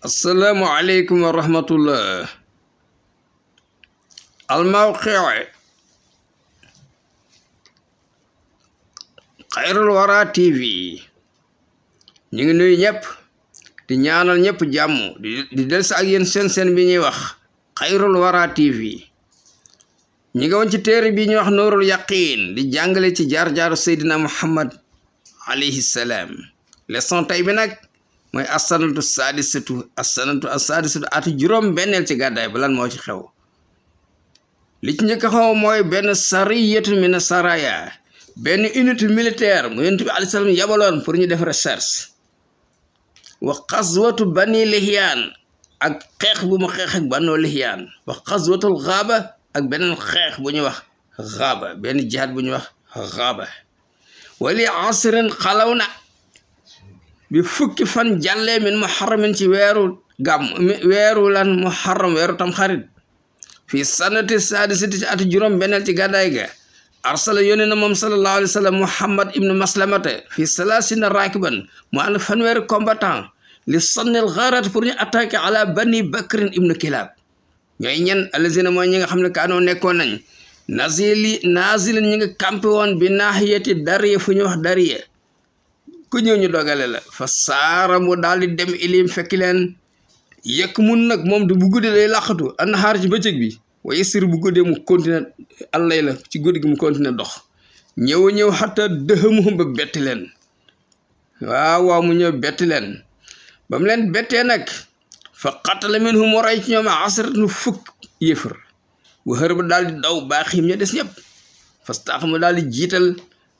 السلام عليكم ورحمة الله. الموقع خير الورى تي في ñu ngi nuyu ñëpp di ñaanal ñëpp jàmm di del sa ak yéen seen bi ñuy wax xayrul wara TV ñi nga woon ci téere bi ñuy wax nuurul yaqiin di jàngale ci jaar-jaaru Seydina Muhammad alayhi salaam. leçon tey bi nag mooy assanatu sadisatu atu juróom benneel ci gàddaay ba lan moo ci xew. li ci njëkk xew mooy benn sariyatu mina saraya, benn unité militaire mu yonent bi alayhi salaam yabaloon pour ñu def recherche. wa xaswatu bani lihyaan ak xeex bu mu xeex ak banu lihyaan. wa xaswatul xaaba ak beneen xeex bu ñuy wax xaaba, benn jihaad bu ñuy wax xaaba. wali asrin xalaw na bi fukki fan jàllee min muharramin ci weeru lan muharram weeru tam xarit fi sanati sadisati ci atu juróom benneel ci gàddaay ga arsala yónne na moom sallallahu alayhi wa sallam muhammad ibnu maslamata fi salasina rakiban mu ànd fanweeri combattant li sonnil gharat pour ñu attaquer ala bani bakrin ibnu kilab. ñooy ñen alazina mooy ñi nga xam ne kaanoo nekkoon nañ nazilin ñi nga campé woon bi nahiyati dariya fu ñu wax dariya. ku ñëw ñu dogale la fa saara mu daal di dem ilim fekk leen yëkk mun nag moom du bu guddee day làqatu annahaar ci bëccëg bi waaye sir bu guddee mu continuer allay la ci guddi gi mu continuer dox ñëw xatta dëxamuhum ba betti leen. waaw mu ñëw betti leen ba mu leen bettee nag fa qatala minhum mu rey ci ñoom asratu fukk yëfër bu xër ba daal di daw baaxiim ña des ñëpp fastaax mu daal di jiital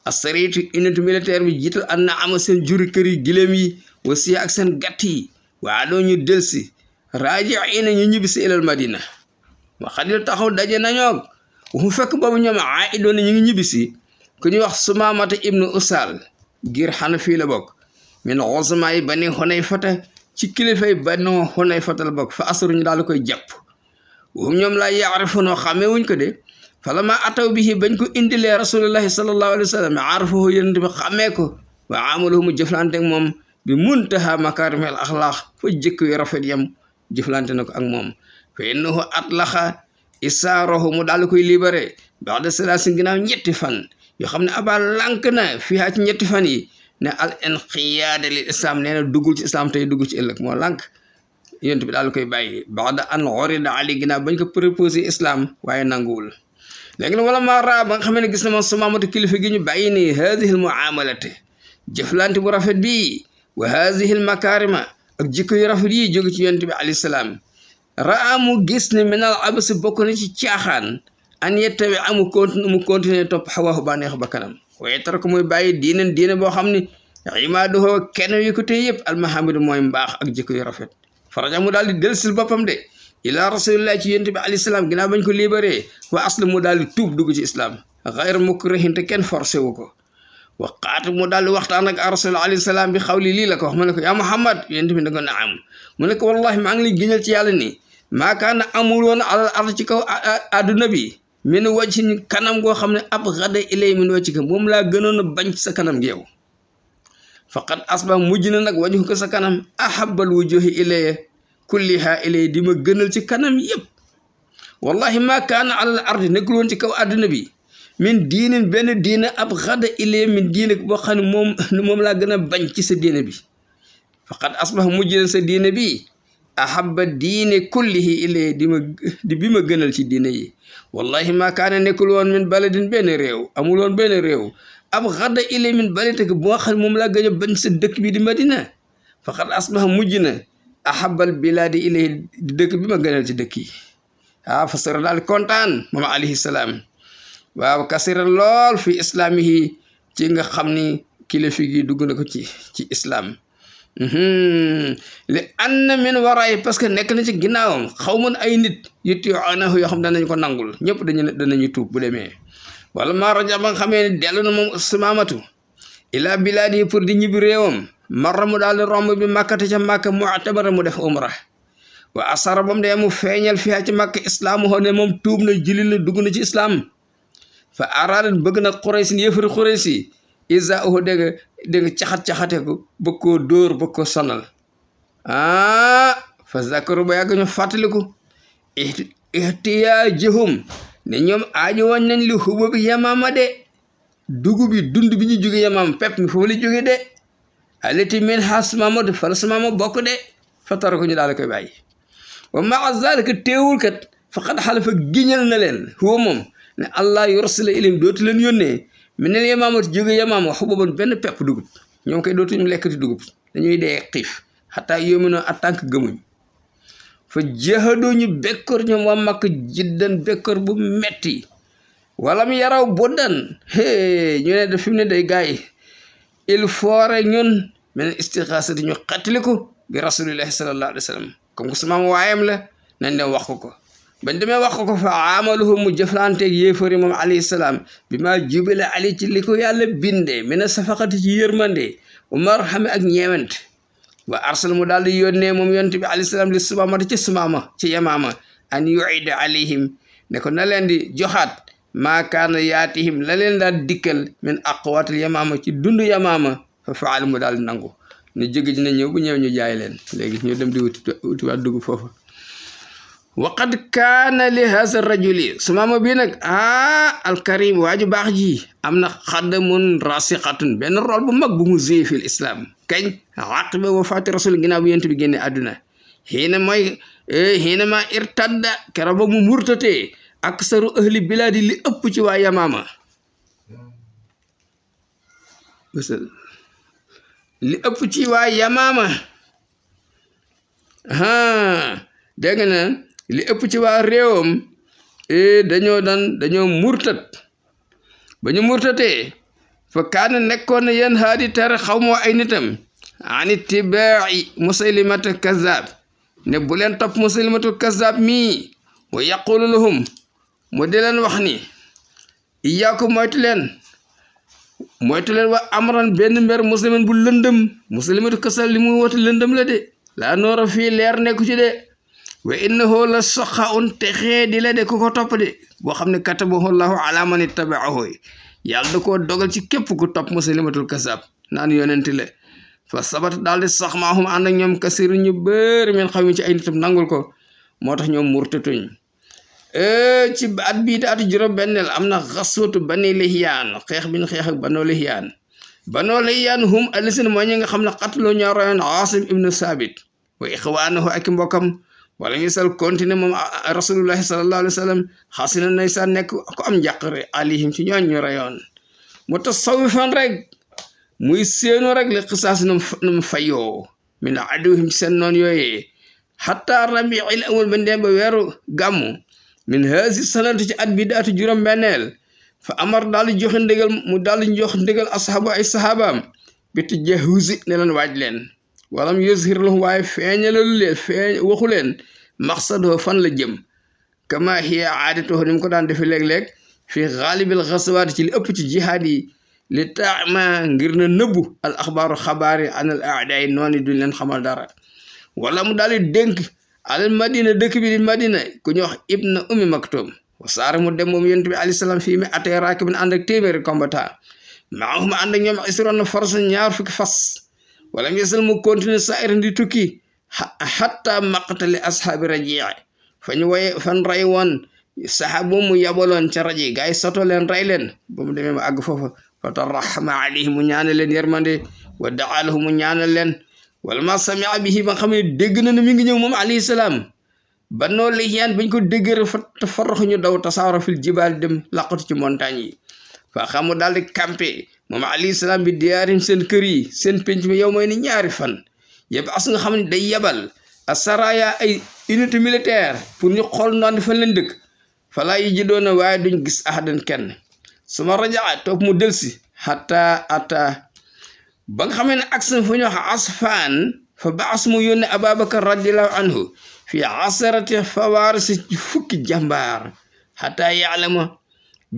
asaritu unité militaire bi jiital an na ama seen juri kër yi giléem yi wasiya ak seen gàtt yi waa doo ñu delsi raajiina ñu ñibbisi ilal madina wa xadil taxaw daje nañoog waxu fekk boobu ñoom aidoon ñu ngi ñibbisi ku ñuy wax sumaamata ibnu usal ngir xanafi la bokk min xosma yi bani xunayfata ci kilifay bani xunayfata la bokk fa asaru ñu daal di koy jàpp waxum ñoom laa yaarifunoo xamee wuñ ko de falama ataw bihi bañ ko indilee rasulullahi sallallahu alayhi wa sallam arafahu yonent bi xamee ko wa amalahu mu jëflante ak moom bi muntaha makarimil axlaax fa jëkk yu rafet yam jëflante na ko ak moom fa innahu atlaxa isaarahu mu daal koy libéré ba'da salaasin ginnaaw ñetti fan yoo xam ne aba lànk na fiihaa ci ñetti fan yi ne al inqiyaada lil islam nee na duggul ci islam tey dugg ci ëllëg moo lànk yonent bi daal koy bàyyi ba'da an urida ali ginnaaw bañ ko proposé islam waaye nanguwul. léegi nag wala maa raa ba nga xam ne gis na moom sumaamatu kilifa gi ñu bàyyi nii haadihi l muamalate jëflante bu rafet bii wa haadihi l makarima ak jikko yu rafet yi jóge ci yonent bi alayhi salaam raa mu gis ne minal abasi bokk na ci caaxaan an yettawi mu continuer topp xawaahu bànneexu ba kanam waaye tar ko muy bàyyi diine boo xam ne imaaduhu kenn yu ko tey yëpp almahamadu mooy mbaax ak jikko yu rafet faraja mu daal di delsil boppam de ila rasulillah ci yonent bi alayhi salaam ginnaaw bañ ko libéré wa aslam mu daal di tuub dugg ci islam xayr mukrihin te kenn forcé wu ko wa qaat mu daal di waxtaan ak rasul alayhi salaam bi xawli lii la ko wax mu ne ko yaa Muhammad yonent bi ne ko naam mu ne ko wallahi maa ngi lay giñal ci yàlla ni maa kaana amul woon alal ard ci kaw adduna bi min wajhin kanam goo xam ne ab xada ilay min wajhika moom laa gënoon a bañ ci sa kanam gi yow faqad asba mujj na nag wajhu ko sa kanam ahabbal wujuhi ilaya kulliha ilay di ma gënal ci kanam yëpp wallahi ma kaana alal ardi nekkul woon ci kaw àdduna bi min diinin benn diina ab xada ilay min diine boo xam ne moom laa gën a bañ ci sa diine bi faqad asbax mujj na sa diine bi ahabba diine kullihi ilay di bi ma gënal ci diine yi wallahi ma kaana nekkul woon min baladin benn réew amul woon benn réew ab xada ilay min baladin boo xam ne moom laa gën a bañ sa dëkk bi di Madina faqad asbax mujj na ahabal bilaadi ilay di dëkk bi ma gënal ci dëkk yi fa sara daal kontaan moom alayhi salaam waaw kasira lool fi islaamihi ci nga xam ni kilifa gi dugg na ko ci islam li anna min waraay parce que nekk na ci ginnaawam xaw man ay nit yuti'unahu yoo xam danañ ko nangul ñëpp danañu tuub bu demee wala maa raja ba nga xamee ne dellu na moom sumaamatu ila bilaadi pour di ñibbi réewam marra mu daal di romb bi màkkate ca màkka mu'tamara mu def umra wa asara bam dee mu feeñal fiha ci màkka islaamu xoo ne moom tuub na julli na dugg na ci islam fa aradat bëgg na xuraysin yëfari xuraysi isa uhu dégg caxat-caxate ko bëgg koo dóor bëgg ko sonal fa zakaru ba yàgg ñu fàttaliku ihtiyaajahum ne ñoom aajo woon nañ li xuba bi yamaama de dugub bi dund bi ñu jóge yamaama pepp mi foofu la jóge de alati min xaas maama fa la maama bokk de fa tara ko ñu daal koy bàyyi wa maa zalika teewul kat faqad xalafa giñal na leen huwa moom ne allah yursila ilayhim dootu leen yónnee minal yamaamati jóge yamaama xubaban benn pepp dugub ñoom koy dootuñu lekkati dugub dañuy dee xiif xataa yoominoo en tant que gëmuñ fa jahadoo ñu bekkoor ñoom waa Makka jiddan bekkoor bu metti walam yaraw boddan ñu ne da fi mu ne day gaay il faut rek ñun men istixaasati ñu xattaliku bi rasulillahi sallallahu alayhi wa sallam comme que sama waayam la nañ dem wax ko bañ demee wax ko fa amaluhu mu jëflanteeg yéefari moom alayhi salaam bi maa jubale ali ci li ko yàlla bindee mina safaqati ci yërmande wa marhami ak ñeewant wa arsal mu daal di yónnee moom yonent bi alayhi salaam li sumaamata ci sumaama ci yamaama an yuida alayhim ne ko na leen di joxaat maa kaana yaatihim la leen daal dikkal min aqwatil yamaama ci dund yamaama fa faal mu daal di nangu ne jóge dina ñëw bu ñëw ñu jaay leen léegi ñu dem di utiwaat dugg foofu waqad kaana li haza rajuli sumaama bii nag alkarim waaju baax ji am na xaddamun rasiqatun benn rôle bu mag bu mu joué fil islam kañ aqiba wafaati rasul ginnaaw bu yent bi génne àdduna xiina ma irtadda kero ba mu murtatee aksaru ahli bilaadi li ëpp ci waa yamaama li ëpp ci waa yamaama dégg na li ëpp ci waa réewam dañoo murtat ba ñu murtatee fa kaana nekkoon na yéen haadi tere xaw moo ay nitam an itibaa'i musaylimatul kazzab ne bu leen topp musaylimatul kazzab mii wa yaqulu lahum mu di leen wax ni iyaakum moytu leen wa amran benn mbir muslimin bu lëndëm musaylimatul kazzab li muy woote lëndëm la de laa noora fii leer nekku ci de wa innahu la soxaun texee di la de ku ko topp de boo xam ne katabahu llahu ala man ittabaahu yàlla da koo dogal ci képp ku topp musaylimatul kazzab naan yonenti la fa sabat daal di sax maahum ànd ak ñoom kasiru ñu bëri men xam ci ay nitam nangul ko moo tax ñoom murtatuñ ci at bii di atu juróom benneel am na xaswatu bani lihyaan xeex bi ñu xeex ak banoo lihyaan hum allisina mooy ñi nga xam ne xatloo ñoo royoon Aasim ibnu Saabit wa ixwaanahu ak mbokkam wala ñu sal continuer moom rasulullahi sallallahu alayhi wa sallam xasina naysaan nekk ko am njàqare alihim ci ñooñ ñu rayoon mu tasawifan rek muy séenu rek li xisaas nu mu fayoo min aduwihim ci seen noon yooyee xataa rabiil awal ba ndem ba weeru gàmmu min haasi sanatu ci at bi daatu juróom benneel fa amar daal di joxe ndigal mu daal di jox ndigal asxaabu ay saxaabaam bi tajahuzi ne leen waaj leen walam yuzhir lahum waaye feeñalalu leen waxu leen maqsadoo fan la jëm kama hiya aadatuhu ni mu ko daan defe léeg-léeg fi xaalibil xasawaat ci li ëpp ci jihaad yi li taama ngir na nëbbu al axbaaru xabaar yi an al aadaay noonu duñ leen xamal dara wala mu daal di dénk al madina dëkk bi di madina ku ñu wax ibna ummi maktum wasaare mu dem moom yonent bi alayhi salaam fii mi atee raakibin ànd ak téeméeri combattant maahum ànd ak ñoom isroon farsa ñaar fukki fas wala ngesal mu continuer sairan di tukki hatta maqtali ashaabi rajii fan ray woon saxaaba mu yabaloon ca raji gaa yi soto leen ray leen ba mu demee ma àgg foofu fa tarahama alayhi mu ñaanal leen yërmande wa daalahu mu ñaanal leen wala ma samia bihi ba nga xam ne dégg na ne mi ngi ñëw moom alayhi salaam Banu Lihyaan bañ ko déggee fa farroxu ñu daw tasaaro fil jibaal dem laqatu ci montagne yi fa xamu daal di campé moom alayhi salaam bi diyaarim seen kër yi seen penc mi yow mooy ni ñaari fan yëpp as nga xam ne day yebal asaraya ay unité militaire pour ñu xool noonu fan leen dëkk falaa yi ji doona waaye duñ gis ahadan kenn suma rajaa toog mu delsi hatta ata ba nga xamee ne aksan fu ñu wax asfaan fa baas mu yónne Ababakar radiallahu anhu fi asarati fawaarisi ci fukki jàmbaar hatta yaalama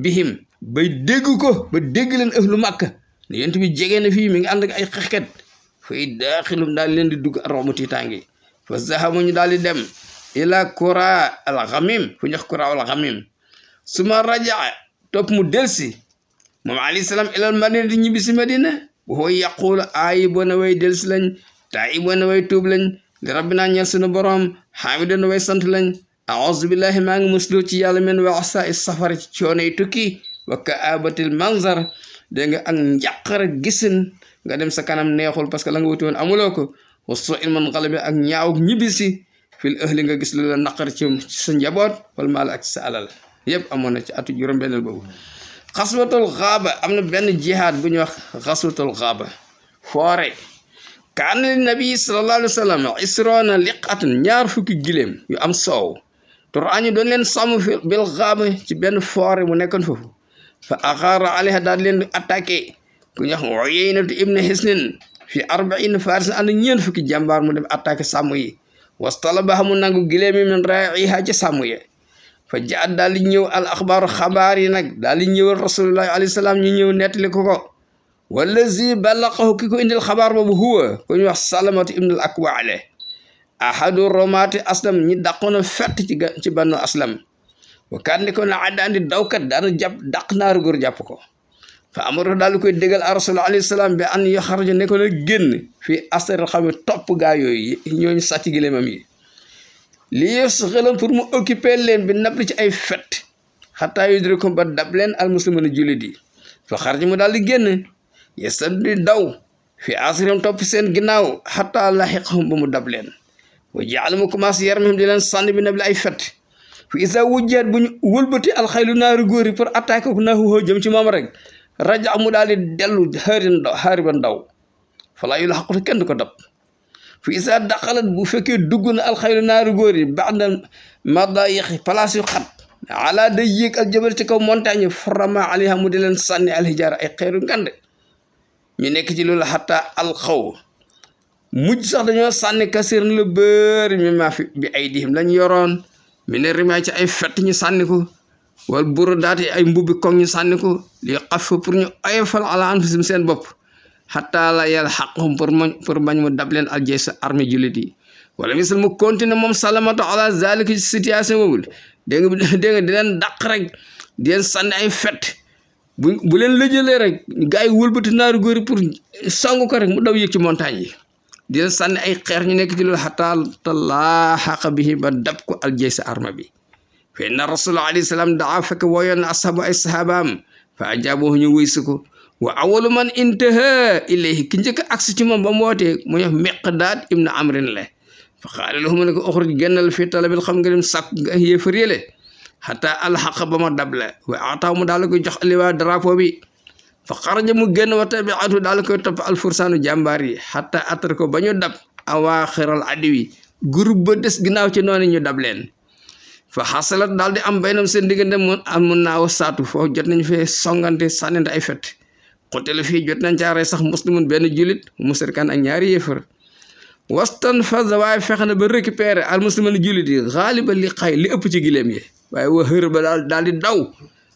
bihim bay dégg ko ba dégg leen ahlu Makka ne yent bi jege na fii mi ngi ànd ak ay xexket fay daaxilum daal leen di dugg aroomu tiitaange fa zahamu ñu daal di dem ila kura al ghamim fu ñu wax kura al ghamim suma rajaa topp mu delsi moom alayhi salaam ilal madina di ñibbi si madina waxoo yaqulu aayi bona way delsi lañ taayi bona way tuub lañ li rabbina ñeel sunu borom xaamidan way sant lañ a'uuzu billahi maa ngi muslu ci yàlla min wa'sa safar ci coonay tukki wa ka'abatil manzar dégg nga ak njàqare gisin nga dem sa kanam neexul parce que la nga wuti woon amuloo ko wa su'il manqalabi ak ñaaw ñibbisi fil ahli nga gis lu la naqar ci sa njaboot wal maal ak sa alal yëpp amoon na ci atu juróom-benneel boobu xaswatul xaaba am na benn jihaad bu ñuy wax xaswatul xaaba foore kaana li nabi sallallahu alayhi wa sallam isroona liqatan ñaar fukki giléem yu am soow tur añu doon leen sàmm fi bil xaaba ci benn foore mu nekkoon foofu fa axaara alayha daal leen attaqué ku ñuy wax Uyaynatu ibn Hisnin fi 40 faris ànd ñeent fukki jàmbaar mu dem attaqué sàmm yi wastalabaha mu nangu giléem yi min raa'iha ci sàmm yi fa jaat daal di ñëw al axbaaru xabaar yi nag daal di ñëwal rasulullahi alayhi salaam ñu ñëw nettali ko wallazi ballaqahu ki ko indil xabaar boobu huwa ku ñuy wax salamatu ibnul akwaale ahadu romaati aslam ñi dàqoon a fett ci bannu aslam wa kaan ni ko na addaandi dawkat daana jàpp dàq naaru góor jàpp ko fa amaro daal di koy dégal a rasulullah alayhi salaam bi an yo xaraja ne ko na génn fii astar xam ne topp gaa yooyu ñooñu sàcc giléemam yi li yasghalam pour mu occuper leen bi nappi ci ay fett xataa yudrikum ba dab leen al muslimuna jullit yi fa xaraja mu daal di génn yestan di daw fi asiram topp seen ginnaaw xataa laxiqahum ba mu dab leen wa jaala mu commencé yarmihim di leen sànni bi nab li ay fett fi isa wujjaat bu ñu wëlbati alxaylu naaru góor yi pour attaquer ko naahu jëm ci moom rek raja mu daal di dellu xaariban daw falaa yu la xaqutu kenn du ko dab fi isa daqalat bu fekkee dugg na alxaylu naaru góor yi ba'da madayiqi place yu xat ala day yéeg al jabal ci kaw montagne farama alayha mu di leen sànni alxijaara ay xeeru ngand ñu nekk ci loolu xataa alxaw mujj sax dañoo sànni kasir na la bëri mi maa fi bi ay dihim lañ yoroon mi ne rimaay ci ay fett ñu sànni ko wala buru daati ay mbubbi koŋ ñu sànni ko li xaf pour ñu oyofal ala anfusim seen bopp xataa la yàlla xaqhum pour bañ mu dab leen aljay sa armée jullit yi wala misal mu continuer moom salamatu ala zalika ci situation boobu dégg nga di leen dàq rek di leen sànni ay fett bu leen lëjëlee rek gaa yi wëlbati naaru góor pour songu ko rek mu daw yëg ci montagne yi di leen sànni ay xeer ñu nekk ci loolu xataa talaaxaqa bihi ba dab ko aljay sa arma bi fa inna rasulullah alayhi salaam daa fekk wooyoon na ashabu ay sahabaam fa ajaabuhu ñu wuy si ko wa awalu man intaha ilayhi ki njëkk agsi ci moom ba mu wootee mu ñëw Miqdaad ibn Amrin la fa qaala lahu mu ne ko uxruj génnal fii talabil xam nga dem sàkk nga yéefar yële xataa alxaqa ba ma dab la wa ataaw mu daal koy jox liwaa drapeau bi fa xaraja mu génn wa tabiatu daal koy topp alfursaanu jàmbaar yi xataa atar ko ba ñu dab awaaxiral adiwi groupe ba des ginnaaw ci noonu ñu dab leen fa xasalat daal di am baynam seen diggante mun naaw saatu foofu jot nañ fee songante sànnante ay fett xutela fii jot nañ caaree sax muslimun benn julit musrikan ak ñaari yéefar wastan faza waaye fexe na ba récupérer al musliman julit yi xaaliba li xay li ëpp ci gileem yi waaye wa xër ba daal di daw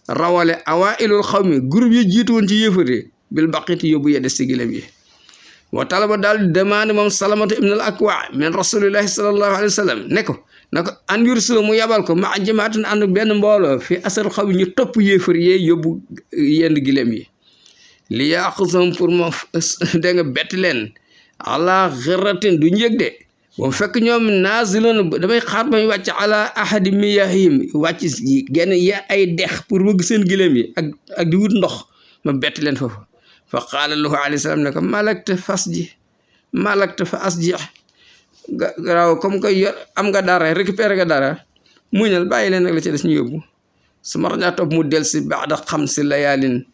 rawale awailul xawmi groupe yi jiitu woon ci yéefar yi bil baqiti yóbbu ye des ci gileem yi wa talaba daal di demandé moom salamatu ibn al akwa min rasulillahi sallallahu alayhi wa sallam ne ko an yursila mu yabal ko ma jamaatin ànd benn mbooloo fi asar xaw ñu topp yéefar yee yóbbu yenn gileem yi li yaaxusam pour ma dégg nga bett leen ala xiratin du njëg de moom fekk ñoom naziloon damay xaar ba ñu wàcc ala ahadi miyahim wàcc genn ya ay dex pour bëgg seen gileem yi ak di wut ndox ma bett leen foofu fa qaala lahu alayhi salaam ne ko malakta fa asji garaaw comme que yor am nga dara récupéré nga dara muñal bàyyi leen nag la ci des ñu yóbbu sama rajaa topp mu del si baada xam si layaalin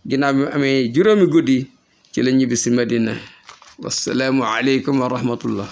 ginnaaw bi mu amee juróomi guddi ci la ñibbi si Madina wassalaamu aleykum wa rahmatullah